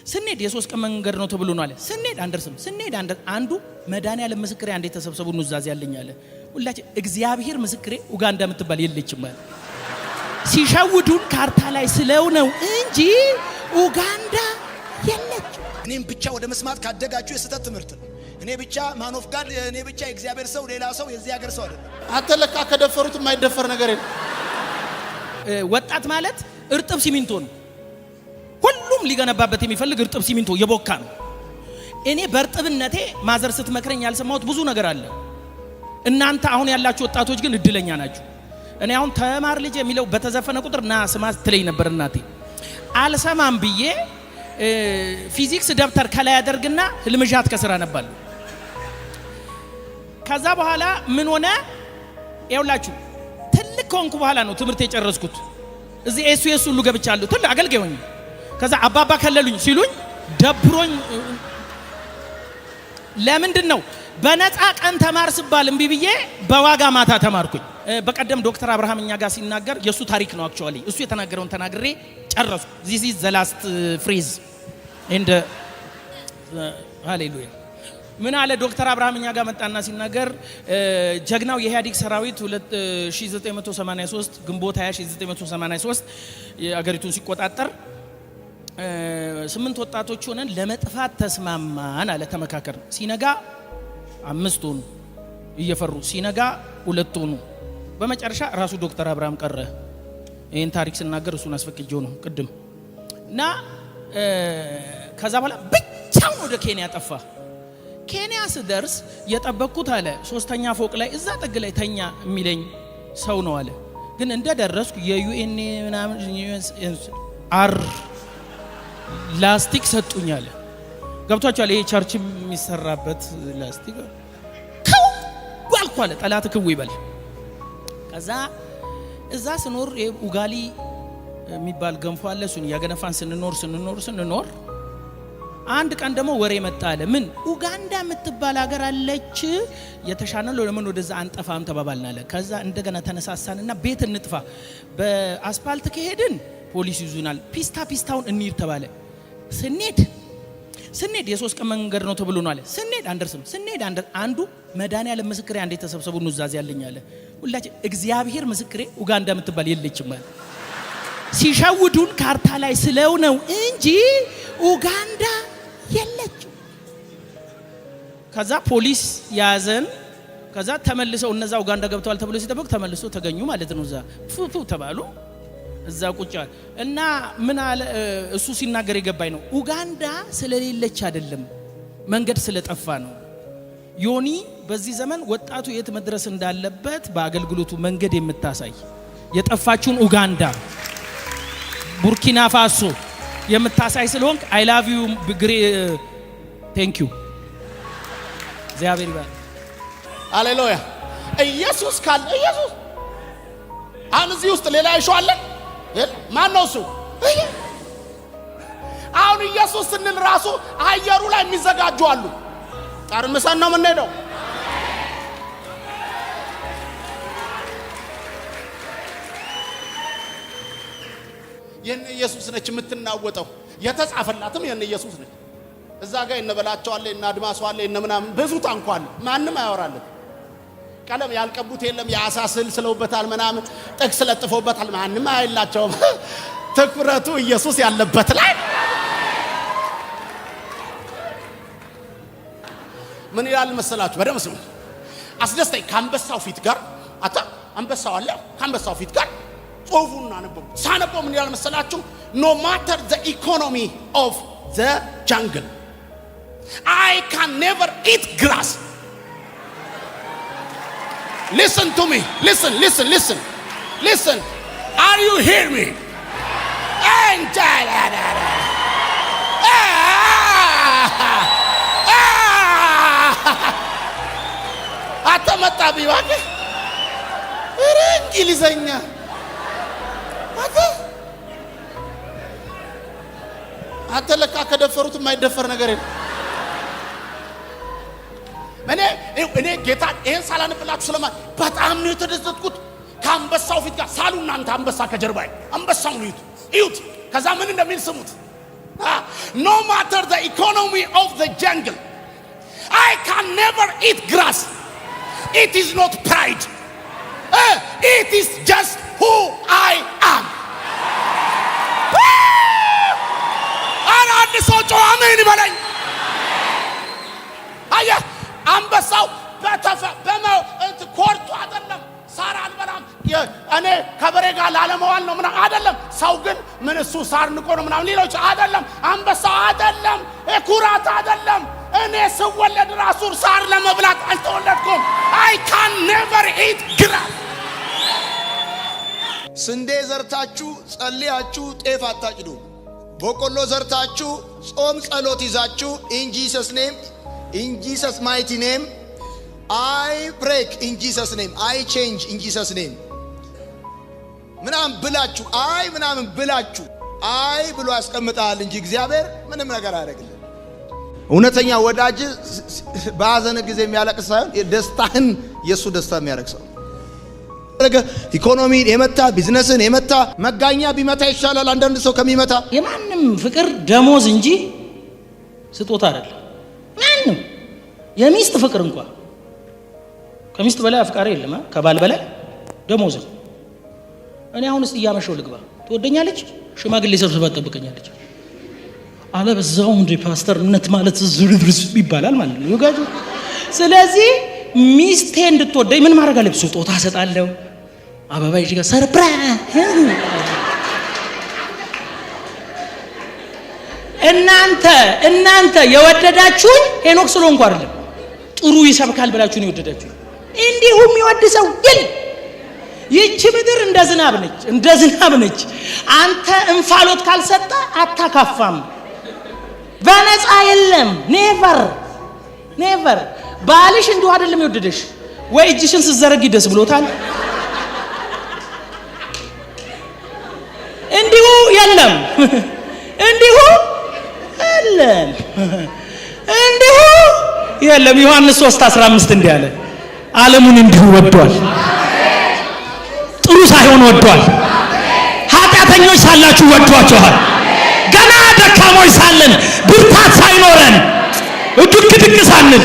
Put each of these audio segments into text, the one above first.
ስንሄድ የ3 ቀን መንገድ ነው ተብሎ ነው አለ። ስንሄድ አንደርስም። ስንሄድ አንዱ መድኃኒዓለም ምስክሬ፣ አንዴ የተሰብሰቡ ኑዛዜ ያለኝ አለ። ሁላችን እግዚአብሔር ምስክሬ ኡጋንዳ የምትባል የለችም አለ። ሲሸውዱን ካርታ ላይ ስለው ነው እንጂ ኡጋንዳ የለችም። እኔም ብቻ ወደ መስማት ካደጋችሁ የስህተት ትምህርት ነው። እኔ ብቻ man of God፣ እኔ ብቻ የእግዚአብሔር ሰው፣ ሌላ ሰው የዚህ ሀገር ሰው አይደለም። አንተ ለካ ከደፈሩት የማይደፈር ነገር የለም። ወጣት ማለት እርጥብ ሲሚንቶ ነው። ሁሉም ሊገነባበት የሚፈልግ እርጥብ ሲሚንቶ የቦካ ነው። እኔ በእርጥብነቴ mother ስትመክረኝ ያልሰማሁት ብዙ ነገር አለ። እናንተ አሁን ያላችሁ ወጣቶች ግን እድለኛ ናችሁ። እኔ አሁን ተማር ልጅ የሚለው በተዘፈነ ቁጥር ና ስማ ትለኝ ነበር እናቴ። አልሰማም ብዬ ፊዚክስ ደብተር ከላይ አደርግና ህልምዣት ከስር አነባለሁ። ከዛ በኋላ ምን ሆነ? ይኸውላችሁ ትልቅ ከሆንኩ በኋላ ነው ትምህርት የጨረስኩት። እዚህ SOS ሁሉ ገብቻለሁ። ትልቅ አገልጋይ ሆኜ ከዛ አባባ ከለሉኝ ሲሉኝ ደብሮኝ፣ ለምንድን ነው በነፃ ቀን ተማር ስባል እምቢ ብዬ በዋጋ ማታ ተማርኩኝ። በቀደም ዶክተር አብርሃም እኛ ጋር ሲናገር የእሱ ታሪክ ነው። Actually እሱ የተናገረውን ተናግሬ ጨረስኩ። This is the last phrase and ሃሌሉያ። ምን አለ ዶክተር አብርሃም? እኛ ጋር መጣና ሲናገር ጀግናው የኢህአዴግ ሰራዊት 1983 ግንቦት 20 1983 የአገሪቱን ሲቆጣጠር ስምንት ወጣቶች ሆነን ለመጥፋት ተስማማን አለ። ተመካከር። ሲነጋ አምስት ሆኑ እየፈሩ፣ ሲነጋ ሁለት ሆኑ። በመጨረሻ ራሱ ዶክተር አብርሃም ቀረ። ይህን ታሪክ ስናገር እሱን አስፈቅጄው ነው ቅድም። እና ከዛ በኋላ ብቻውን ወደ ኬንያ ጠፋ። ኬንያ ስደርስ የጠበቅኩት አለ ሶስተኛ ፎቅ ላይ እዛ ጥግ ላይ ተኛ የሚለኝ ሰው ነው አለ። ግን እንደ ደረስኩ የ UN ምናምን R ላስቲክ ሰጡኝ አለ። ገብቷቸዋል። ይሄ church የሚሰራበት ላስቲክ። ክው አልኩ አለ። ጠላት ክው ይበል። ከዛ እዛ ስኖር ኡጋሊ የሚባል ገንፎ አለ። እሱን እያገነፋን ስንኖር ስንኖር ስንኖር አንድ ቀን ደግሞ ወሬ መጣ አለ። ምን ኡጋንዳ የምትባል ሀገር አለች፣ የተሻለ ለምን ወደዛ አንጠፋም ተባባልን አለ። ከዛ እንደገና ተነሳሳንና ቤት እንጥፋ፣ በአስፓልት ከሄድን ፖሊስ ይዙናል፣ ፒስታ ፒስታውን እንሂድ ተባለ። ስንሄድ ስንሄድ የ3 ቀን መንገድ ነው ተብሎ ነው አለ። ስንሄድ አንደርስም። ስንሄድ አንዱ መድኃኒዓለም ምስክሬ፣ አንዴ የተሰብሰቡ ኑዛዜ ያለኝ አለ። ሁላችን እግዚአብሔር ምስክሬ ኡጋንዳ የምትባል የለችም አለ። ሲሸውዱን ካርታ ላይ ስለው ነው እንጂ ኡጋንዳ የለችም። ከዛ ፖሊስ ያዘን። ከዛ ተመልሰው እነዛ ኡጋንዳ ገብተዋል ተብሎ ሲጠበቅ ተመልሶ ተገኙ ማለት ነው። እዛ ፉ ፉ ተባሉ። እዛ ቁጭ እና ምን አለ እሱ ሲናገር የገባኝ ነው። ኡጋንዳ ስለሌለች አይደለም፣ መንገድ ስለጠፋ ነው። ዮኒ በዚህ ዘመን ወጣቱ የት መድረስ እንዳለበት በአገልግሎቱ መንገድ የምታሳይ፣ የጠፋችውን ኡጋንዳ፣ ቡርኪና ፋሶ የምታሳይ ስለሆንክ I love you, thank you። እግዚአብሔር ይባርክ። ሃሌሉያ። ኢየሱስ ካለ ኢየሱስ አሁን እዚህ ውስጥ ሌላ ይሸዋለን። ማን ነው እሱ? አሁን ኢየሱስ ስንል ራሱ አየሩ ላይ የሚዘጋጁ አሉ። ጠርምሰን ነው የምንሄደው። የነ ኢየሱስ ነች የምትናወጠው። የተጻፈላትም የነ ኢየሱስ ነች። እዛ ጋር የነበላቸው አለ፣ የነ አድማሱ አለ፣ የነ ምናምን ብዙ ታንኳ አለ። ማንም አያወራለት። ቀለም ያልቀቡት የለም። የአሳ ስዕል ስለውበታል፣ ምናምን ጥቅስ ለጥፎበታል። ማንም አይላቸውም። ትኩረቱ ኢየሱስ ያለበት ላይ። ምን ይላል መሰላችሁ? በደምብ ስሙ። አስደስታኝ ከአንበሳው ፊት ጋር አታ አንበሳው አለ፣ ከአንበሳው ፊት ጋር ጽሁፉን አነበብኩ። ሳነበው ምን ይላል መሰላችሁ? No matter the economy of the jungle, I can never eat grass. Listen to me. Listen, listen, listen, listen. Are you hear me? And አተመጣብኝ እባክህ። ኧረ እንግሊዘኛ አንተ አንተ ለካ ከደፈሩት የማይደፈር ነገር የለም። እኔ ጌታ ይሄን ሳላነብላችሁ ስለማ በጣም ነው የተደሰትኩት። ከአንበሳው ፊት ጋር ሳሉ እናንተ አንበሳ ከጀርባዬ አንበሳውን እዩት እዩት። ከዛ ምን እንደሚል ስሙት። No matter the economy of the jungle, I can never eat grass. It is not pride, it is just who I am። ኧረ አንድ ሰው ጮኸ አሜን ይበለኝ። አየህ፣ አንበሳው በተፈ በመ እንትን ኮርቶ አይደለም፣ ሳር አልበላም እኔ ከበሬ ጋር ላለመዋል ነው ምናምን አይደለም። ሰው ግን ምን እሱ ሳር ንቆ ነው ምናምን ሌሎች አይደለም። አንበሳው አይደለም፣ ኩራት አይደለም። እኔ ስወለድ ራሱ ሳር ለመብላት አልተወለድኩም። I can never eat grass። ስንዴ ዘርታችሁ ጸልያችሁ ጤፍ አታጭዱ። በቆሎ ዘርታችሁ ጾም ጸሎት ይዛችሁ in Jesus name, in Jesus mighty name I break, in Jesus name I change, in Jesus name ምናምን ብላችሁ፣ አይ ምናምን ብላችሁ፣ አይ ብሎ ያስቀምጣል እንጂ እግዚአብሔር ምንም ነገር አያደርግልን። እውነተኛ ወዳጅ በሐዘን ጊዜ የሚያለቅስ ሳይሆን ደስታህን የእሱ ደስታ የሚያደርግ ሰው። ኢኮኖሚ የመታ፣ ቢዝነስን የመታ መጋኛ ቢመታ ይሻላል አንዳንድ ሰው ከሚመታ። የማንም ፍቅር ደሞዝ እንጂ ስጦታ አይደለም። ማንም የሚስት ፍቅር እንኳ፣ ከሚስት በላይ አፍቃሪ የለም፣ ከባል በላይ ደሞዝ ነው። እኔ አሁን እስቲ እያመሸው ልግባ፣ ትወደኛለች፣ ሽማግሌ ሰብስባ ትጠብቀኛለች። አለ በዛውም እንደ ፓስተርነት ማለት ዝርዝር ይባላል ማለት ነው። ይጋጁ። ስለዚህ ሚስቴ እንድትወደኝ ምን ማድረግ አለብኝ? ስጦታ እሰጣለሁ፣ አበባ ይዤ ጋር surprise። እናንተ የወደዳችሁኝ ሄኖክ ስለሆንኩ አይደለም፣ ጥሩ ይሰብካል ብላችሁ ነው የወደዳችሁኝ። እንዲሁ የሚወድ ሰው የለም። ይቺ ምድር እንደ ዝናብ ነች፣ እንደ ዝናብ ነች። አንተ እንፋሎት ካልሰጠ አታካፋም። በነፃ የለም። Never, never። ባልሽ እንዲሁ አይደለም የወደደሽ፣ ወይ እጅሽን ስትዘረጊ ደስ ብሎታል። እንዲሁ የለም፣ እንዲሁ የለም፣ እንዲሁ የለም። ዮሐንስ 3:15 እንዲህ አለ፣ ዓለሙን እንዲሁ ወዷል። ጥሩ ሳይሆን ወዷል። ኃጢአተኞች ሳላችሁ ወዷችኋል። ገና ደካሞች ሳለን፣ ብርታት ሳይኖረን፣ ዱቅ ድቅ ሳንል።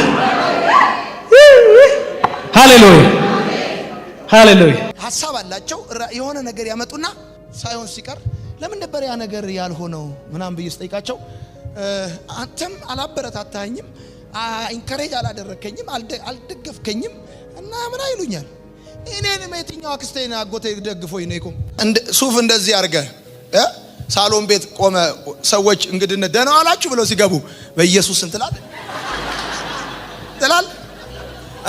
ሃሌሉያ፣ ሃሌሉያ። ሀሳብ አላቸው። የሆነ ነገር ያመጡና ሳይሆን ሲቀር ለምን ነበር ያ ነገር ያልሆነው ምናምን ብዬ ስጠይቃቸው አንተም አላበረታታኝም፣ encourage አላደረከኝም፣ አልደገፍከኝም እና ምን ይሉኛል። እኔንም የትኛው አክስቴን አጎቴ ደግፎኝ ነው? ሱፍ እንደዚህ አድርገህ ሳሎን ቤት ቆመ፣ ሰዎች እንግድነት ደህና ዋላችሁ ብለው ሲገቡ በኢየሱስ እንትላል ትላል።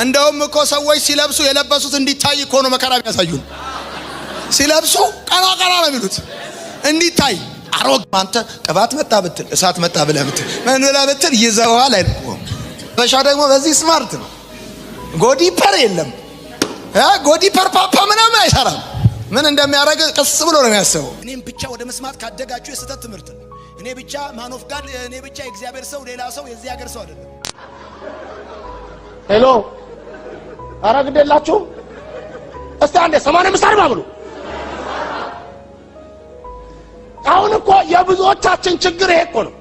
እንደውም እኮ ሰዎች ሲለብሱ የለበሱት እንዲታይ እኮ ነው መከራ የሚያሳዩን። ሲለብሱ ቀና ቀና ነው የሚሉት እንዲታይ። አሮግ አንተ ቅባት መጣ ብትል፣ እሳት መጣ ብለህ ብትል፣ ምን ብለህ ብትል ይዘውሃል አይልኩም። በሻ ደግሞ በዚህ smart ነው። Go deeper የለም፣ go deeper ፓፓ ምናምን አይሰራም። ምን እንደሚያደርግ ቀስ ብሎ ነው የሚያስበው። እኔም ብቻ ወደ መስማት ካደጋችሁ የስህተት ትምህርት ነው። እኔ ብቻ man of God፣ እኔ ብቻ የእግዚአብሔር ሰው፣ ሌላ ሰው የዚህ ሀገር ሰው አይደለም። Hello፣ ኧረ ግድ የላችሁም። እስቲ አንዴ 85 40 ብሉ። አሁን እኮ የብዙዎቻችን ችግር ይሄ እኮ ነው።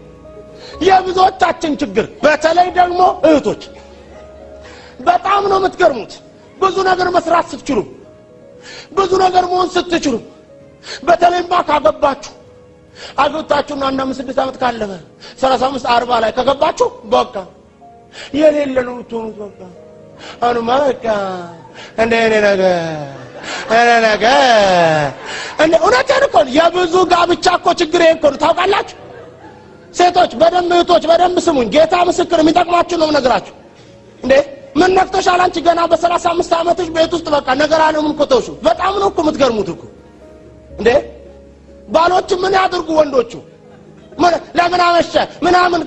የብዙዎቻችን ችግር በተለይ ደግሞ እህቶች በጣም ነው የምትገርሙት። ብዙ ነገር መስራት ስትችሉ፣ ብዙ ነገር መሆን ስትችሉ፣ በተለይማ ካገባችሁ፣ አግብታችሁና አንድ 5 6 ዓመት ካለፈ 35 40 ላይ ከገባችሁ በቃ የሌለ ነው የምትሆኑት። በቃ አሁንማ በቃ እንደ እኔ ነገር እኔ ነገር እንደ እውነቴን እኮ ነው። የብዙ ጋብቻ እኮ ችግር ይሄ እኮ ነው። ታውቃላችሁ? ሴቶች በደንብ፣ እህቶች በደንብ ስሙኝ። ጌታ ምስክር፣ የሚጠቅማችሁ ነው የምነግራችሁ። እንዴ ምን ነክቶሻል አንቺ? ገና በ35 ዓመትሽ ቤት ውስጥ በቃ ነገር አለሙን እኮ ተውሽው። በጣም ነው እኮ የምትገርሙት እኮ። እንዴ ባሎች ምን ያድርጉ? ወንዶቹ ለምን አመሸ ምናምን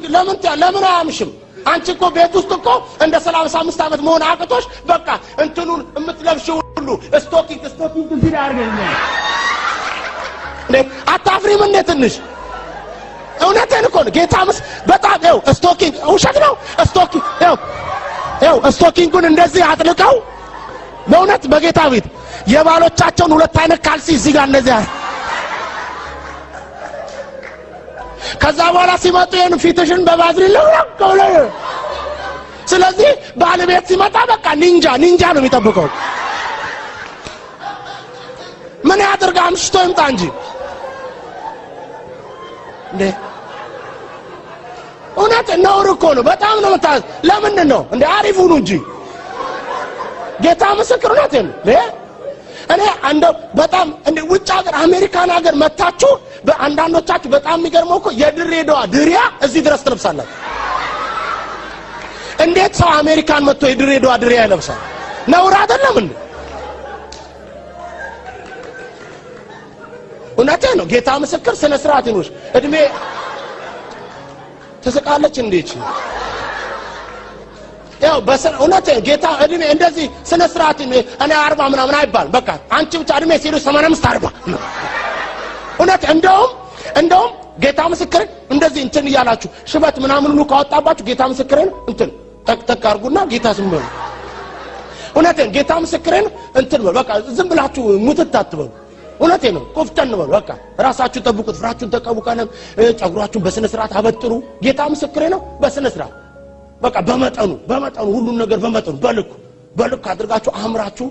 ለምን አያምሽም? አንቺ እኮ ቤት ውስጥ እኮ እንደ 35 ዓመት መሆን አቅቶሽ በቃ እንትኑን የምትለብሽው ሁሉ stocking እዚህ ላይ አድርገሽ እንዴ አታፍሪም እንዴ ትንሽ? እውነቴን እኮ ነው። ጌታ ምስ በጣም ይኸው stocking፣ ውሸት ነው። Stocking ይኸው stocking ኡን እንደዚህ አጥልቀው በእውነት በጌታ ቤት የባሎቻቸውን ሁለት አይነት ካልሲ እዚህ ጋር እንደዚህ። ከዛ በኋላ ሲመጡ ይሄን ፊትሽን በባዝሊን ለውለቅ። ስለዚህ ባለቤት ሲመጣ በቃ ninja ninja ነው የሚጠብቀው። ምን ያድርግ? አምሽቶ ይምጣ እንጂ እንዴ! እውነት ነውር እኮ ነው። በጣም ነው መታ። ለምንድን ነው እንዴ? አሪፍ ሁኑ እንጂ፣ ጌታ ምስክር፣ እውነት ነው። እኔ እንደው በጣም እንደ ውጭ ሀገር፣ አሜሪካን ሀገር መታችሁ በአንዳንዶቻችሁ በጣም የሚገርመው እኮ የድሬዳዋ ድሪያ እዚህ ድረስ ትለብሳላችሁ። እንዴት ሰው አሜሪካን መጥቶ የድሬዳዋ ድሪያ ይለብሳል? ነውር አይደለም እንዴ? እውነቴ ነው። ጌታ ምስክር፣ ስነ ስርዓት ይኑር። እድሜ ትስቃለች እንዴች? ያው በስነ እውነቴ ጌታ እድሜ እንደዚህ ስነ ስርዓት፣ እኔ 40 ምናምን አይባልም። በቃ አንቺ ብቻ እድሜ ሲሉ 85 40። እውነት እንደውም ጌታ ምስክር፣ እንደዚህ እንትን እያላችሁ ሽበት ምናምን ሁሉ ካወጣባችሁ ጌታ ምስክርን እንትን ጠቅ ጠቅ አድርጉና ጌታ ስም በሉ። እውነቴን ጌታ ምስክሬን እንትን በሉ። በቃ ዝም ብላችሁ ሙትት አትበሉ። እውነቴን ነው። ቆፍጠን በሉ። በቃ ራሳችሁ ጠብቁት። ጥፍራችሁን ተቀቡ፣ ቀለም፣ ጸጉራችሁን በስነ ስርዓት አበጥሩ። ጌታ ምስክሬ ነው። በስነ ስርዓት በቃ በመጠኑ በመጠኑ፣ ሁሉን ነገር በመጠኑ፣ በልኩ በልኩ አድርጋችሁ አምራችሁ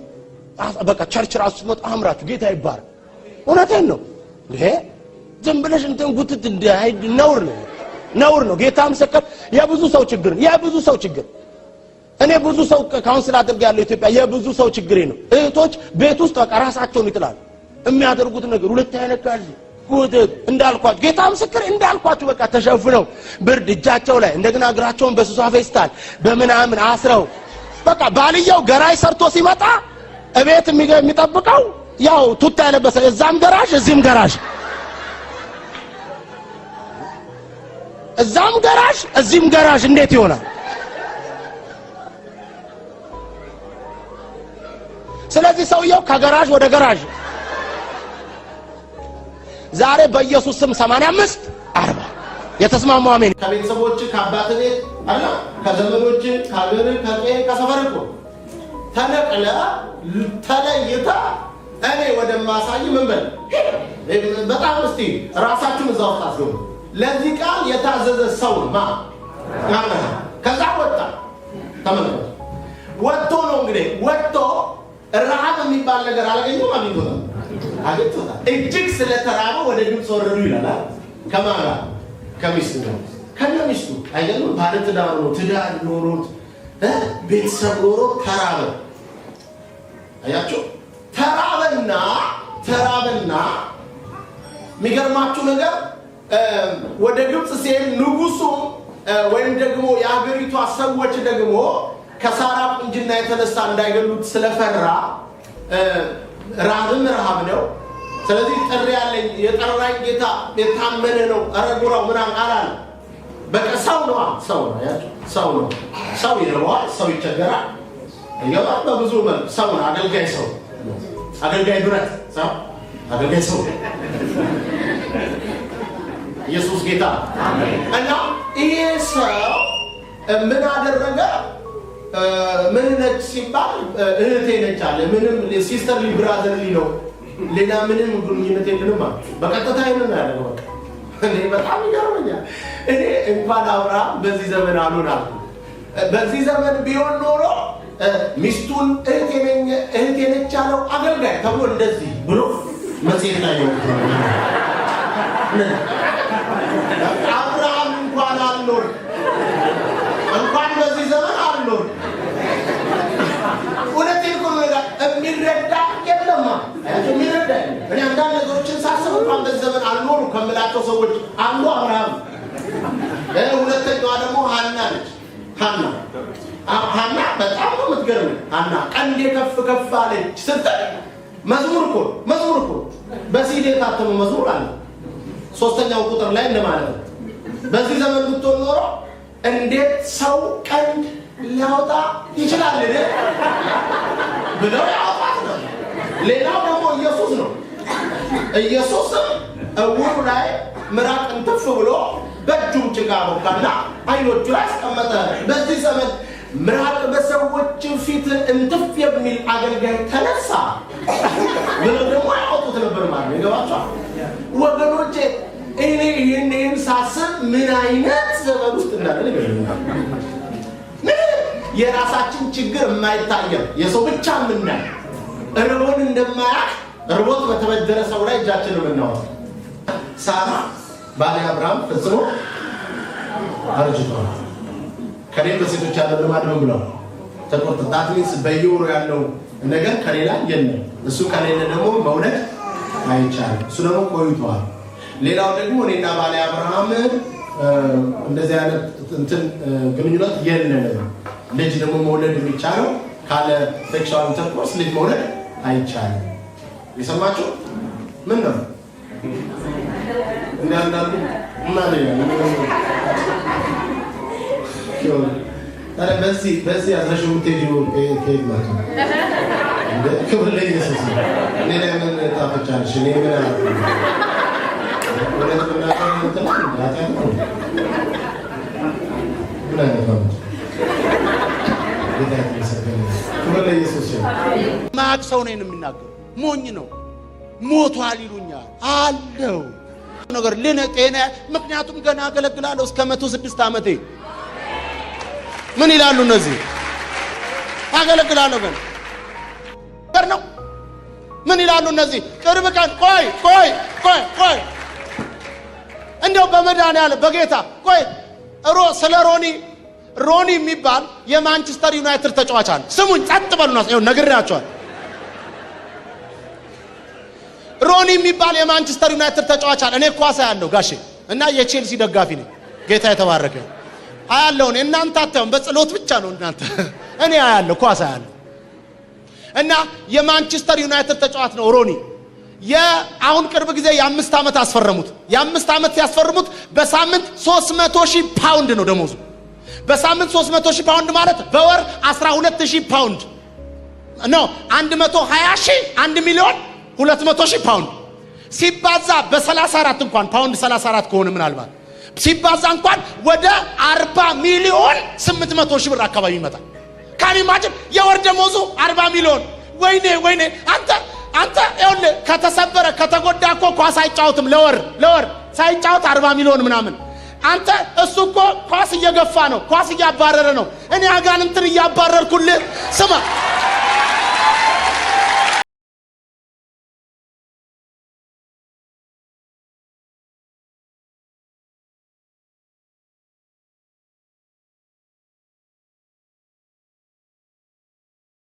በቃ church ራሱ ስትመጡ አምራችሁ፣ ጌታ ይባረክ። እውነቴን ነው። ይሄ ዝም ብለሽ እንትን ጉትት ነውር ነው፣ ነውር ነው። ጌታ ምስክር፣ የብዙ ሰው ችግር ነው። የብዙ ሰው ችግር፣ እኔ ብዙ ሰው counsel አድርጌያለሁ ኢትዮጵያ። የብዙ ሰው ችግሬ ነው። እህቶች ቤት ውስጥ በቃ ራሳቸውን ይጥላሉ። የሚያደርጉት ነገር ሁለት አይነት ካልሲ ጉትት፣ እንዳልኳችሁ፣ ጌታ ምስክር፣ እንዳልኳችሁ በቃ ተሸፍነው ብርድ እጃቸው ላይ፣ እንደገና እግራቸውን በስሷ ፌስታል በምናምን አስረው፣ በቃ ባልየው ገራጅ ሰርቶ ሲመጣ እቤት የሚጠብቀው ያው ቱታ የለበሰ፣ እዛም ገራዥ እዚህም ገራዥ፣ እዛም ገራዥ እዚህም ገራዥ እንዴት ይሆናል? ስለዚህ ሰውየው ከገራዥ ወደ ገራዥ። ዛሬ በኢየሱስ ስም 85 40 የተስማማው አሜን። ከቤተሰቦች፣ ከአባት ቤት አለ፣ ከዘመዶች፣ ከሀገር፣ ከጤ ከሰፈር እኮ ተነቅለ ተለይተ እኔ ወደማሳይ ምን በል። በጣም እስቲ ራሳችሁን እዛ ውስጥ አስገቡ። ለዚህ ቃል የታዘዘ ሰው ነው ማ አብርሃም። ከዛ ወጣ። ተመልከቱ። ወጥቶ ነው እንግዲህ፣ ወጥቶ ረሃብ የሚባል ነገር አላገኘም። አግኝቶታል፣ አግኝቶታል። እጅግ ስለተራበ ወደ ግብፅ ወረዱ ይላል። ከማን ጋር? ከሚስቱ ጋር፣ ከነ ሚስቱ አይደለም። ባለ ትዳር ነው። ትዳር ኖሮት፣ ቤተሰብ ኖሮት ተራበ። አያችሁ፣ ተራበና ተራበና የሚገርማችሁ ነገር ወደ ግብፅ ሲሄድ ንጉሱ ወይም ደግሞ የሀገሪቷ ሰዎች ደግሞ ከሳራ ቁንጅና የተነሳ እንዳይገሉት ስለፈራ፣ ረሃብም ረሃብ ነው። ስለዚህ ጥሪ ያለኝ የጠራኝ ጌታ የታመነ ነው። ኧረ ጉራው ምናምን አላለም። በቃ ሰው ነው፣ ሰው ነው፣ ሰው ነው። ሰው ይርበዋል፣ ሰው ይቸገራል። ይገባል። በብዙ መልክ ሰው ነው። አገልጋይ ሰው፣ አገልጋይ ብረት ሰው፣ አገልጋይ ሰው። ኢየሱስ ጌታ። እና ይሄ ሰው ምን አደረገ? ምን ነች ሲባል እህቴ ነች አለ። ምንም sisterly brotherly ነው፣ ሌላ ምንም ግንኙነት የለንም አለ። በቀጥታ ይሄንን ነው ያለው። በቃ እኔ በጣም ይገርመኛል። እኔ እንኳን አብርሃም በዚህ ዘመን አልሆን አልኩ። በዚህ ዘመን ቢሆን ኖሮ ሚስቱን እህቴ ነች ያለው አገልጋይ ተብሎ እንደዚህ ብሎ መጽሔት ላይ ነው። አብርሃም እንኳን አልኖር፣ እንኳን በዚህ ዘመን አልኖር። እውነቴን እኮ ነው። የሚረዳ የለማ፣ የሚረዳ የለም። እኔ አንዳንድ ነገሮችን ሳስብ እንኳን በዚህ ዘመን አልኖሩ ከምላቸው ሰዎች አንዱ አብርሃም፣ ሁለተኛዋ ደግሞ ሀና ነች። ሀና፣ ሀና በጣም ነው የምትገርመኝ። ሀና ቀንዴ ከፍ ከፍ አለች ስትል መዝሙር እኮ፣ መዝሙር እኮ፣ በሲዲ የታተመ መዝሙር አለ። ሶስተኛው ቁጥር ላይ እንደማለት ነው። በዚህ ዘመን ብትሆን ኖሮ እንዴት ሰው ቀንድ ሊያወጣ ይችላል ብለው ያወጣት ነው። ሌላው ደግሞ ኢየሱስ ነው። ኢየሱስም እውሩ ላይ ምራቅ እንትፍ ብሎ በእጁም ጭቃ ቦካና አይኖቹ ላይ አስቀመጠ። በዚህ ዘመን ምራቅ በሰዎች ፊት እንትፍ የሚል አገልጋይ ተነሳ ብለው ደግሞ ያወጡት ነበር ማለት ነው። ይገባቸዋል ወገኖቼ። እኔ ይህን ሳስብ ምን አይነት ዘመን ውስጥ እንዳለን ይገርመኛል። ምን የራሳችን ችግር የማይታየን የሰው ብቻ የምናይ፣ እርቦን እንደማያውቅ እርቦት በተበደረ ሰው ላይ እጃችንን የምናወጣ። ሳራ ባለ አብርሃም ፈጽሞ አርጅቷል። ከኔም በሴቶች ያለው ልማድ ምን ብለው ተቆርጦ፣ that means በየወሩ ያለው ነገር ከሌላ የለም። እሱ ከሌለ ደግሞ መውለድ አይቻልም። እሱ ደግሞ ቆይቷል። ሌላው ደግሞ እኔና ባለ አብርሃም እንደዚህ አይነት እንትን ግንኙነት የለንም። ልጅ ደግሞ መውለድ የሚቻለው ካለ sexual intercourse ልጅ መውለድ አይቻልም። የሰማችሁ ምን ነው? እንደ አንዳንዱ ምን ታዲያ በዚህ አዝረሽው የምትሄጂው ከየት ማለት ነው? እንደ ክብር ለኢየሱስ ነው። እኔ ላይ ምን ታፈጫለሽ? እኔ ምን አደረኩ? እውነት መናገር እንትን ነው፣ ኃጢአት ነው። ምን አይነት ነው? ጌታ የተመሰገነ ይሁን። ክብር ለኢየሱስ ይሁን። ማያቅ ሰው ነው የሚናገሩ። ሞኝ ነው። ሞቷል ይሉኛል አለው ነገር ልነ ጤና፣ ምክንያቱም ገና አገለግላለሁ እስከ 106 ዓመቴ። ምን ይላሉ እነዚህ? አገለግላለሁ ገና ነገር ነው። ምን ይላሉ እነዚህ? ቅርብ ቀን፣ ቆይ ቆይ ቆይ ቆይ፣ እንደው በመድኃኒዓለም በጌታ ቆይ፣ ስለ ሮኒ፣ ሮኒ የሚባል የማንቸስተር ዩናይትድ ተጫዋች አለ። ስሙኝ፣ ጸጥ በሉና ይኸው ነግሬያቸዋለሁ። ሮኒ የሚባል የማንቸስተር ዩናይትድ ተጫዋች አለ። እኔ ኳስ አያለሁ ጋሼ እና የቼልሲ ደጋፊ ነኝ። ጌታ የተባረከ ይሁን። አያለሁ እኔ፣ እናንተ አታዩም፣ በጸሎት ብቻ ነው እናንተ። እኔ አያለሁ፣ ኳስ አያለሁ። እና የማንቸስተር ዩናይትድ ተጫዋች ነው ሮኒ። የአሁን ቅርብ ጊዜ የ5 ዓመት አስፈረሙት። የ5 ዓመት ሲያስፈርሙት በሳምንት 300 ሺህ ፓውንድ ነው ደሞዙ። በሳምንት 300 ሺህ ፓውንድ ማለት በወር 12 ሺህ ፓውንድ ነው። 120 ሺህ፣ 1 ሚሊዮን 200 ሺህ ፓውንድ ሲባዛ በ34 እንኳን፣ ፓውንድ 34 ከሆነ ምናልባት ሲባዛ እንኳን ወደ 40 ሚሊዮን 800 ሺህ ብር አካባቢ ይመጣል። Can imagine የወር ደሞዙ 40 ሚሊዮን። ወይኔ ወይኔ፣ አንተ ይኸውልህ ከተሰበረ ከተጎዳ እኮ ኳስ አይጫወትም። ለወር ሳይጫወት 40 ሚሊዮን ምናምን። አንተ እሱ እኮ ኳስ እየገፋ ነው፣ ኳስ እያባረረ ነው። እኔ አጋንንትን እያባረርኩልህ ስማ።